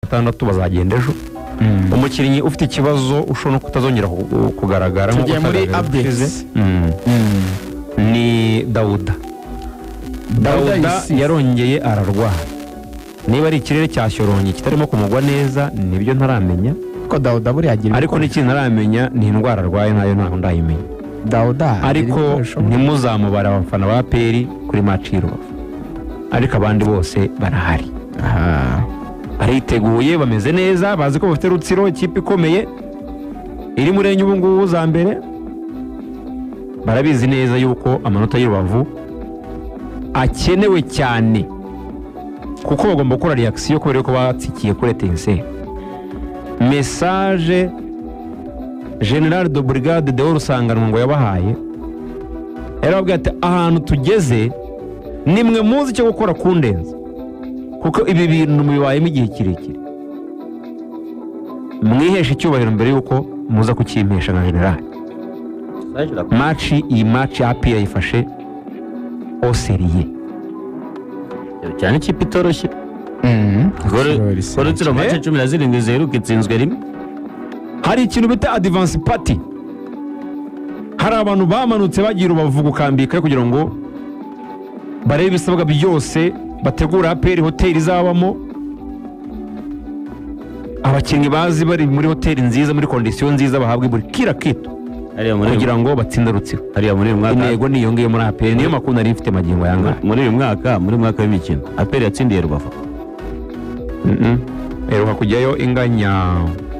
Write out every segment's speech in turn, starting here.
Gatandatu bazagenda ejo. Umukinnyi ufite ikibazo ushobora no kutazongera kugaragara nk'uko Tugiye muri atagaragaye updates. ubushize. Ni Dawuda. Dawuda Dawuda Yussif. yarongeye ararwara. Niba ari ikirere cya Shyorongi kitarimo kumugwa neza, nibyo ntaramenya. Ko Dawuda buriya agira Ariko n'ikintu ntaramenya ni indwara arwaye, nayo ntabwo ndayimenya. Dawuda agira Ariko ibikoresho. ntimuzamubare abafana ba APR kuri match y'i Rubavu, ariko abandi bose barahari. Aha. Bariteguye, bameze neza, bazi ko bafite Rutsiro, ikipe ikomeye iri muri enye ubu ngubu za mbere. Barabizi neza yuko amanota y'i Rubavu akenewe cyane, kuko bagomba gukora reaction kubera ko batsikiye kuri Etincelles. Message Général de Brigade Deo Rusanganwa ngo yabahaye, yarababwiye ati: "Ahantu tugeze nimwe muzi icyo gukora kundenza, kuko ibi bintu mubibayemo igihe kirekire. Mwiheshe icyubahiro mbere y'uko muza kukimpesha nka general." Match, iyi match ya APR yayifashe au sérieux. Cyane, ikipe itoroshye. Rutsiro. Rutsiro match 17 ziheruka itsinzwe rimwe. Hari ikintu bita advance party. Hari abantu bamanutse bagiye Rubavu gukambika kugira ngo barebe ibisabwa byose, bategura APR, hoteli izabamo abakinnyi, bazi bari muri hoteli nziza, muri condition nziza, bahabwe buri kila kitu Hariya muri kugira ngo batsinde Rutsiro. Hariya muri uyu mwaka. Intego ni iyo ngiyo muri APR, niyo makuru nari mfite magingo aya ngaya. Muri uyu mwaka w'imikino APR yatsindiye Rubavu? Iheruka kujyayo inganya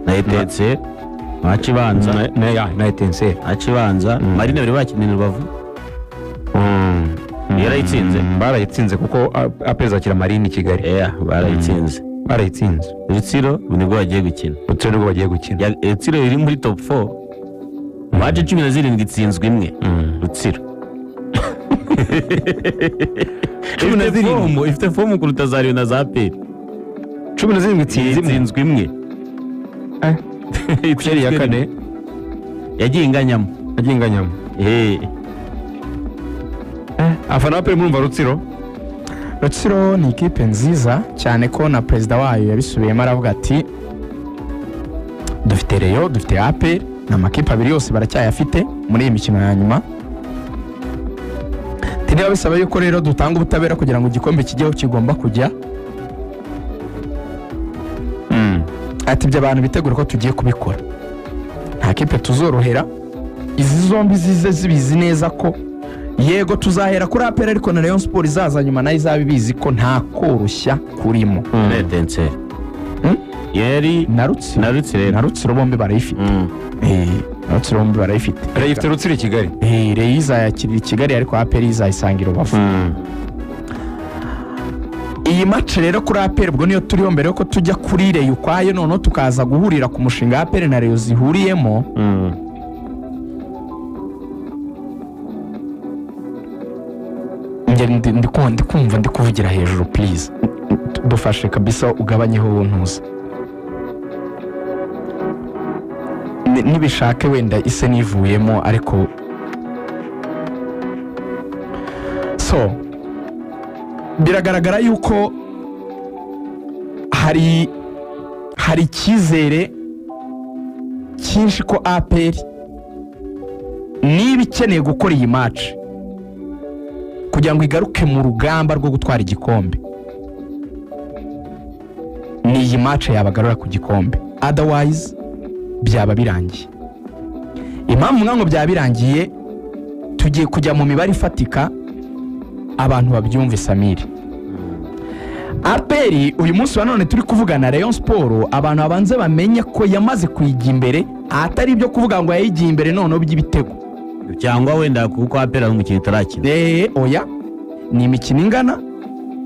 na Etincelles match ibanza. Na Etincelles. Match ibanza Marine bari bakinira Rubavu. Yarayitsinze? Barayitsinze, kuko APR izakira Marine i Kigali. Yeah, barayitsinze. Barayitsinze. Rutsiro nibwo bagiye gukina. Rutsiro nibwo bagiye gukina. Rutsiro iri muri top 4, match 17 itsinzwe imwe. Rutsiro Cumi na Ifite zirindwi. Forme, ifite forme kuruta za Rayon na za APR. 17 itsinze imwe. Itsinzwe imwe. Kuri iya kane. Yagiye inganyamo. Yagiye inganyamo. Afana ba APR, murumva Rutsiro? Rutsiro ni ikipe nziza cyane, ko na perezida wayo yabisubiyemo, aravuga ati: "Dufite Rayon, dufite APR, ni amakipe abiri yose baracyayafite muri iyi mikino ya nyuma." Ati: "Niba bisaba yuko rero dutanga ubutabera kugira ngo igikombe kijyeho kigomba kujya," ati, "ibyo abantu bitegura ko tugiye kubikora, nta kipe tuzorohera. Izi zombi zize zibizi neza ko yego tuzahera kuri APR, ariko na Rayon Sport izaza nyuma nayo izaba ibizi ko nta koroshya kurimo." Na Etincelles. Yari Na Rutsiro. Na Rutsiro. Na Rutsiro bombi barayifite. Na Rutsiro bombi barayifite. Rayon ifite Rutsiro i Kigali. Rayon izayakirira i Kigali, ariko APR izayisanga i Rubavu. Iyi match rero kuri APR ubwo niyo turiho, mbere yuko tujya kuri Rayon ukwayo, noneho tukaza guhurira ku mushinga APR na Rayon zihuriyemo. Njye ndi kumva ndi kuvugira hejuru. Please dufashe kabisa, ugabanyeho ntuza. Nibishake wenda ise nivuyemo, ariko so biragaragara yuko hari icyizere cyinshi ko APR niba ikeneye gukora iyi match kugira ngo igaruke mu rugamba rwo gutwara igikombe, ni iyi match yabagarura ku gikombe, otherwise byaba birangiye. Impamvu mwa ngo byaba birangiye, tugiye kujya mu mibare ifatika abantu babyumve. Samiri, APR uyu munsi wa none turi kuvugana, Rayon Sport abantu babanze bamenye ko yamaze kuyijya imbere, atari ibyo kuvuga ngo yayigiye imbere noneho by'ibitego Cyangwa wenda kuko APR ari umukino itarakina. Oya, ni imikino ingana,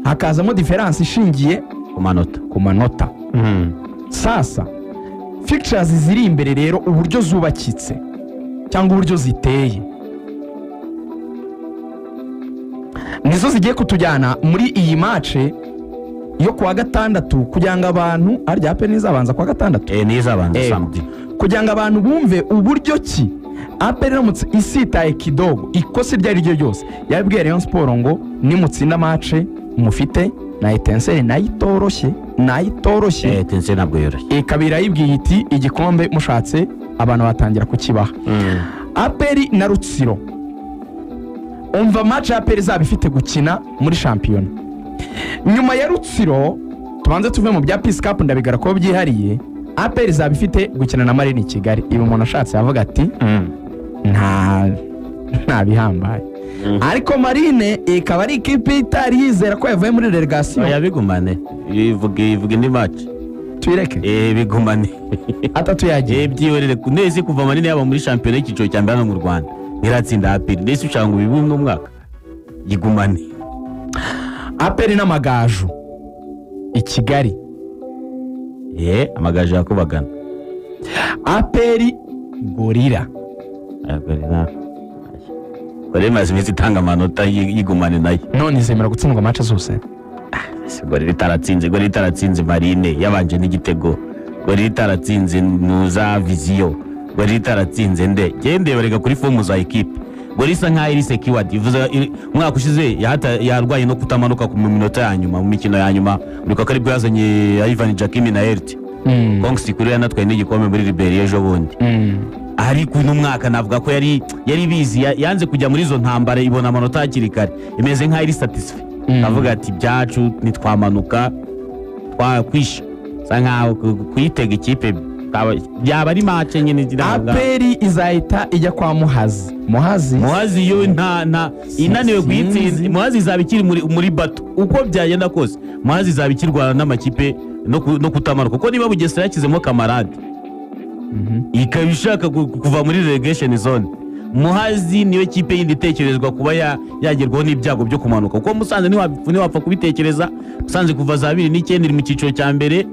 hakazamo différence ishingiye ku manota. Ku manota. Sasa fixtures ziri imbere rero, uburyo zubakitse cyangwa uburyo ziteye, nizo zigiye kutujyana muri iyi match yo kuwa gatandatu, kugira ngo abantu arya APR nizabanza kuwa gatandatu. Niyo izabanza. Eh. Samedi. Kugira ngo abantu bumve uburyo ki APR iramutse isitaye kidogo, ikosa iryo ari ryo ryose, yabwiye Rayon Sport ngo nimutsinda match mufite na Etincelles nayo itoroshye. Nayo itoroshye. Etincelle ntabwo yoroshye. Ikaba irayibwiye iti igikombe mushatse abantu batangira kukibaha. APR na Rutsiro, umva match ya APR izaba ifite gukina muri shampiyona nyuma ya Rutsiro, tubanze tuve mu bya Peace Cup, ndabigara ko byihariye. APR izaba ifite gukina na Marine i Kigali. Ibi umuntu ashatse yavuga ati nta bihambaye, ariko Marine ikaba ari ikipe itari yizera ko yavuye muri relegation. Oya, bigumane, ivuga indi match. Tuyireke. Bigumane. Atatu yagiye. Byihorere nese kuva Marine yaba muri shampiyona y'icyiciro cya mbere hano mu Rwanda ntiratsinda APR, ndetse ushaka ngo bibe uno mwaka, yigumane. APR n'Amagaju i Kigali. Amagaju yakubagana. APR Gorilla. Gorilla, Gorilla imaze iminsi itanga amanota, yigumane nayo. None izemera gutsindwa match zose? Gorilla itaratsinze Marine yabanje n'igitego, Gorilla itaratsinze Nuza Vision, Gorilla itaratsinze nde, gende barega kuri forme za ekipe. Gorilla isa nkaho iri secured, ivuze umwaka ushize yarwaye no kutamanuka ku minota ya nyuma, mu mikino ya nyuma. Uribuka ko aribwo yazanye Ivan Jakimi na Ert Kongsi kuri yanatwaye n'igikombe muri Liberia ejo bundi. Ariko uno mwaka navuga ko yari bizi, yanze kujya muri izo ntambara, ibona amanota hakiri kare, imeze nkaho iri satisfait, avuga ati byacu ntitwamanuka twakwisha, sa nkaho kuyitega ikipe byaba ari match nyine iri aho ngaho. APR izahita ijya kwa Muhazi. Muhazi. Muhazi yo nta inaniwe Sinzi. kuyitsinda, Muhazi izaba ikiri muri bato uko byagenda kose. Muhazi izaba ikirwana n'amakipe no kutamanuka, kuko niba Bugesera yashyizemo Kamarade ikaba ishaka kuva muri relegation zone, Muhazi niyo kipe yindi itekerezwa kuba yagerwaho n'ibyago byo kumanuka, kuko Musanze ntiwapfa kubitekereza. Musanze kuva za 2009 iri mu cyiciro cya mbere,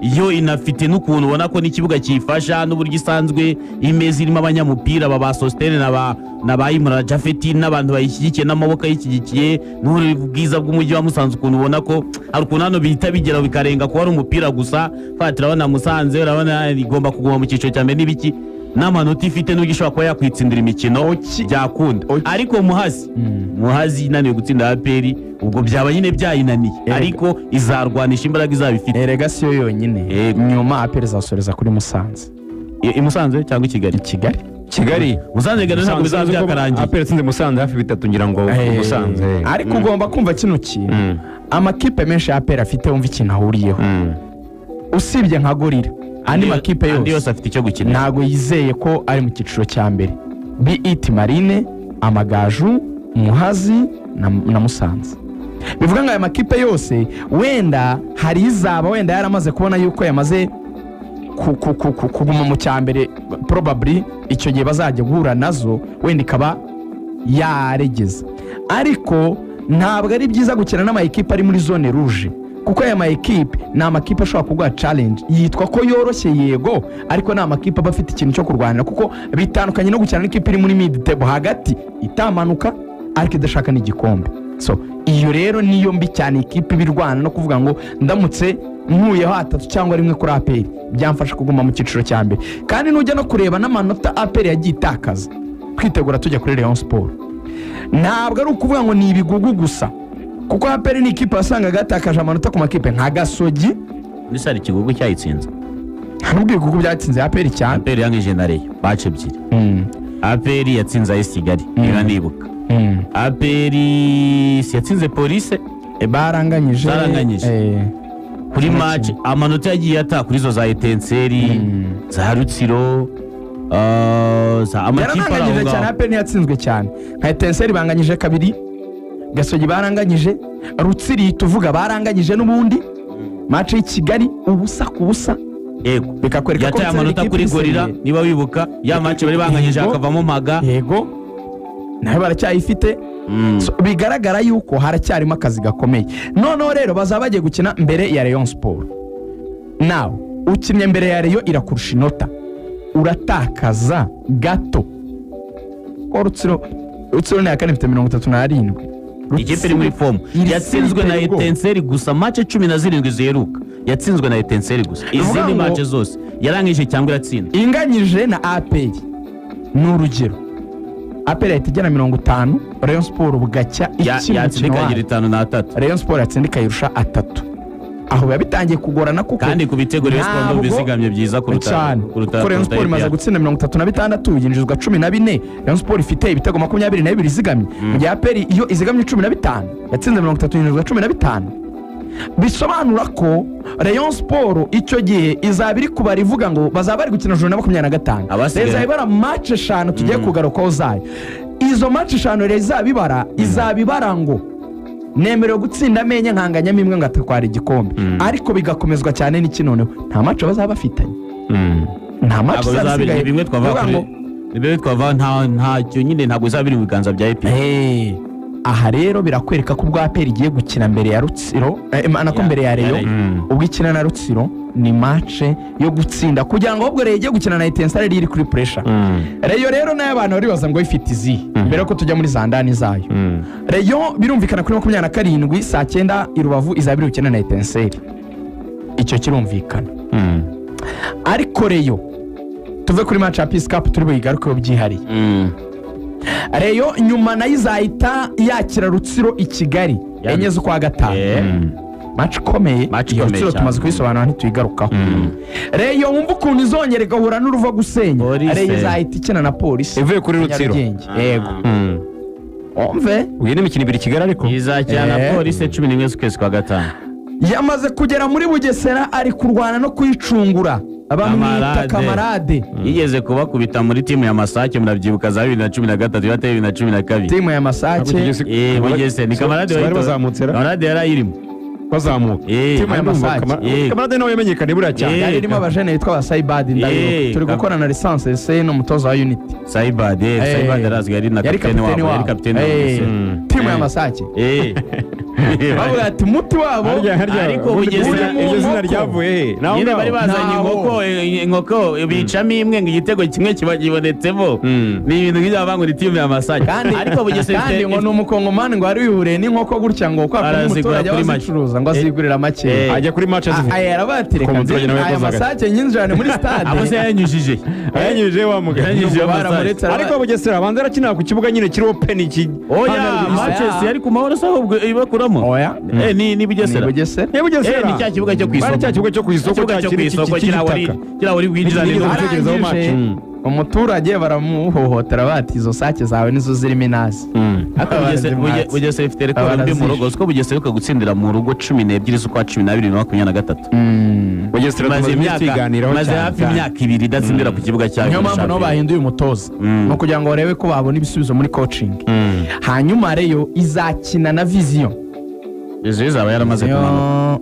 yo inafite n'ukuntu ubona ko n'ikibuga kiyifasha n'uburyo isanzwe imeze, irimo abanyamupira ba Sostene na ba Imura Jafeti n'abantu bayishyigikiye n'amaboko ayishyigikiye, n'ubwiza bw'umujyi wa Musanze, ukuntu ubona ko hari ukuntu hano bihita bigera bikarenga kuba ari umupira gusa. Fata urabona Musanze, urabona igomba kuguma mu cyiciro cya mbere n'ibiki n'amanota ifite, n'ubwo ishobora kuba yakwitsindira imikino byakunda. Ariko Muhazi inaniwe gutsinda APR, ubwo byaba nyine byayinaniye, ariko izarwanisha imbaraga izaba ifite. Erega siyo yonyine. Yego. Nyuma APR izasoreza kuri Musanze. I Musanze cyangwa i Kigali? I Kigali. Kigali. Musanze gana ntabwo bizaba byakarangiye. APR itsinze Musanze hafi 3 ngira ngo Musanze. Ariko ugomba kumva kino kintu, amakipe menshi ya APR afite, wumva ikintu ahuriyeho, usibye nka Gorilla, andi makipe Andi yose yose afite icyo gukina. ntago yizeye ko ari mu cyiciro cya mbere: BET, Marine, Amagaju, Muhazi na Musanze. Bivuga ngo aya makipe yose wenda hari izaba wenda yaramaze kubona yuko yamaze kuguma mu cya mbere, probably icyo gihe bazajya guhura nazo wenda ikaba yaregeza. Ariko ntabwo ari byiza gukina n'ama ekipe ari muri zone rouge, kuko aya ma ekipe ni amakipe ashobora kuguha challenge yitwa ko yoroshye, yego, ariko ni amakipe aba afite ikintu cyo kurwanira, kuko bitandukanye no gukina n'ikipe iri muri mid table hagati, itamanuka ariko idashaka n'igikombe. So iyo rero niyo mbi cyane, ikipe iba irwana no kuvuga ngo ndamutse nkuyeho atatu cyangwa rimwe kuri APR byamfasha kuguma mu cyiciro cya mbere. Kandi nujya no kureba n'amanota APR yagiye itakaza twitegura tujya kuri Rayon Sport, ntabwo ari ukuvuga ngo ni ibigugu gusa, kuko APR ni ikipe wasangaga yatakaje amanota ku makipe nka Gasogi. Muri sare ikigugu cyayitsinze. Nubwo ibigugu byatsinze APR cyane. APR yangije na Rayon match ebyiri. APR yatsinze AS Kigali niba nibuka. APR si yatsinze Police? Baranganyije. Baranganyije. Kuri match amanota yagiye ata kuri izo za Etincelle, za Rutsiro, za amakipe ari aho Yarananganyije cyane. ngaho. APR ntiyatsinzwe cyane. Nka Etincelle banganyije kabiri, Gasogi baranganyije, Rutsiro tuvuga baranganyije n'ubundi, match y'i Kigali 0-0. Yego. Bikakwereka ko Yataye Rutsiro ari amanota ikipe kuri Gorilla iseriye. niba wibuka ya match bari banganyije hakavamo mpaga. Yego, nayo baracyayifite. So, bigaragara yuko haracyarimo akazi gakomeye. Noneho rero bazaba bagiye gukina mbere ya Rayon Sport. Nawe ukinnye mbere ya Rayon irakurusha inota, uratakaza gato. Ko Rutsiro ni iya kane, ifite 37. Ikipe iri muri forme Iri yatsinzwe na iteye ubwoba. Etincelle gusa, match 17 ziheruka yatsinzwe na Etincelle gusa, Ni ukuvuga izindi ngo match zose yarangije cyangwa iratsinda. Inganyije na APR ni urugero, APR yahita igera 50, Rayon Sport bugacya ikina Yatsinda umukino ikagira wayo. 53. Rayon Sport yatsinda ikayirusha atatu. Aho biba bitangiye kugorana kuko kandi ku bitego Rayon Sport ndumva izigamye byiza kuruta kuko Rayon Sport imaze gutsinda 36, yinjizwa 14. Rayon Sport ifite ibitego 22 izigamye, mu gihe APR iyo izigamye 15 yatsinze 30, yinjizwa 15. Bisobanura ko Rayon Sport icyo gihe izaba iri kubara ivuga ngo bazaba bari gukina joro na 25, izaba ibara match 5 tugiye kugarukaho zayo. Izo match 5 rero izabibara, izabibara ngo nemerewe gutsinda amenye nkanganyamo imwe ngatwara igikombe, ariko bigakomezwa cyane n'iki noneho nta match bazaba bafitanye, nta match zasigaye. Bimwe twava ntacyo nyine, ntabwo izaba biri mu biganza bya APR. Aha rero birakwereka ko ubwo APR igiye gukina mbere ya Rutsiro, nako mbere ya Rayon, ubwo ikina na Rutsiro ni match yo gutsinda kugira ngo ahubwo Rayon igiye gukina na Etincelle iri kuri pressure. Rayon rero nayo abantu baribaza ngo ifite izihe mbere ko tujya muri zandani zayo. Rayon birumvikana kuri 27 saa 9 i Rubavu izaba iri gukina na Etincelle, icyo kirumvikana. Ariko Rayon tuve kuri match ya Peace Cup turi buyigarukeho byihariye. Rayon nyuma nayo izahita yakira Rutsiro i Kigali 4 z'ukwa 5. Match ikomeye, iyo Rutsiro tumaze kuyisobanura ntituyigarukaho. Rayon wumva ukuntu izongera igahura n'uruva gusenya. Rayon izahita ikina na Polisi ivuye kuri Rutsiro. Yego. Umve uyu ni imikino ibiri Kigali, ariko izakina na Polisi 11 z'ukwezi kwa 5. Yamaze kugera muri Bugesera ari kurwana no kuyicungura, bamwita Kamarade. Yigeze kubakubita muri timu ya Masake, murabyibuka za 2013 yateye 2012. Timu ya Masake Bugesera ni Kamarade bari bazamutse, Kamarade yarayirimo bazamuka. Timu ya Masake Kamarade nawe yamenyekanye buriya cyane, yari irimo abajene bitwa ba Saibad, ndabibuka turi gukora na licence C n'umutoza wa Unity Saibad. Saibad arazwi, yari na kapitene wabo, yari kapitene wa timu ya Masake. Bavuga ati muti wabo, ariko Bugesera iryo zina ryavuye he? Nyine bari bazanye inkoko bicamo imwe ngo igitego kimwe kiba kibonetsemo, ni ibintu nk'ibyo bavuga ngo ni timu ya Masake. Ariko Bugesera kandi ngo ni umukongomani ngo wari wihuriye n'inkoko gutya ngo kwa umuturage abazicuruza ngo azigurira make, ajya kuri match azivuga arabatire aya Masake nyinjirane muri stade, abo se yanyujije wa mugani. Ariko Bugesera abanza arakinira ku kibuga nyine kiriho peniki. Oya, match yari ku mahoro se ahubwo ibakuramo. Oya, ni Bugesera. Ni Bugesera. Ni cya kibuga cyo ku isoko. Cya kibuga cyo ku isoko kira wari bwinjirane no gutekerezaho match. Umuturage baramuhohotera bati izo sake zawe nizo zirimo inazi. Bugesera ifite rekord mbi mu rugo, siko Bugesera iheruka gutsindira mu rugo 12 z'ukwa 12 2023. Bugesera tumaze imyaka, maze hafi imyaka 2 idatsindira ku kibuga cyayo. Niyo mpamvu nabo bahinduye umutoza, no kugira ngo barebe ko babona ibisubizo muri coaching. Hanyuma Rayon izakina na Vision. Vision izaba yaramaze kumanuka,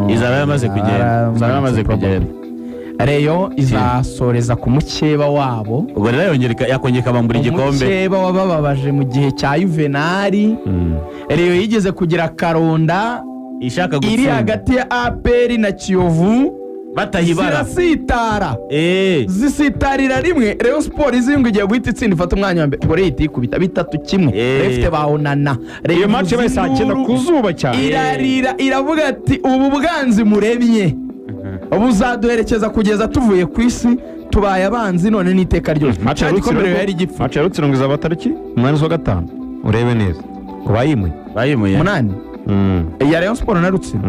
izaba yaramaze kugenda, izaba yaramaze kugenda. Rayon izasoreza ku mukeba wabo. Ubwo rero yakongera ikabambura igikombe. Umukeba wabababaje mu gihe cya Juvenali. Rayon yigeze kugira karonda ishaka gutsinda iri hagati ya APR na Kiyovu, batayibara zirasitara, zisitarira rimwe. Rayon Sport izingo igiye guhita itsinda ifata umwanya wa mbere, ubwo Rayon ikubita 3-1. Rayon ifite bawonana. Iyo match yabaye saa 9 ku zuba cyane, irarira iravuga ati ubu bwanzi murebye buzaduherekeza kugeza tuvuye ku isi, tubaye abanzi none n'iteka ryose. Match ya Rutsiro ngo izaba tariki 8 z'ukwa 5, urebe neza ngo bayimuye 8 ya Rayon Sport na Rutsiro.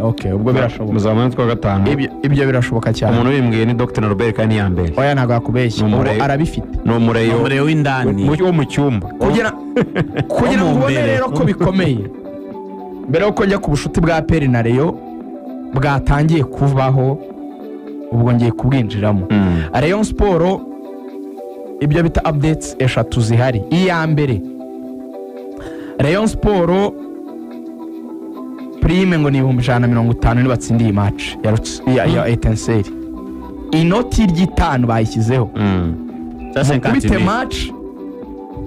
Okay, ubwo birashoboka muzaba 8 z'ukwa 5. Ibyo birashoboka cyane. Umuntu bimbwiye ni Dr Robert kandi yambere. Oya ntabwo yakubeshya, arabifite. Ni umureyo w'indani wo mu cyumba. Kugira ngo ubone rero ko bikomeye, mbere yuko njya ku bushuti bwa APR na Rayon bwatangiye kuvaho, ubwo ngiye kubwinjiramo. Rayon Sport ibyo bita updates 3 zihari. Iya mbere, Rayon Sport prime ngo ni 150,000 nibatsindiye match ya Etincelle. Inoti ry'itanu bayishyizeho. Kubite match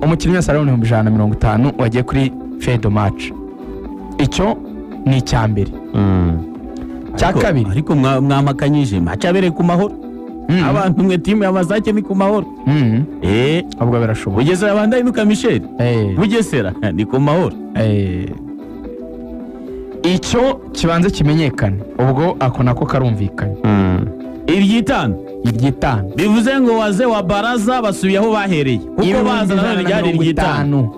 umukinnyi wese arabona 150,000 wagiye kuri fedo match. Icyo ni icya mbere. Cya kabiri, ariko mwamakanyije match abereye ku mahoro. Abantu mwe timu ya Masake ni ku mahoro. Ahubwo birashoboka. Bugesera bandayinuka Michel. Bugesera ni ku mahoro. Icyo kibanze kimenyekane, ubwo ako nako karumvikanye. Iry'itanu iry'itanu bivuze ngo waze wa baraza basubiye aho bahereye, kuko baza nanone ryari iry'itanu.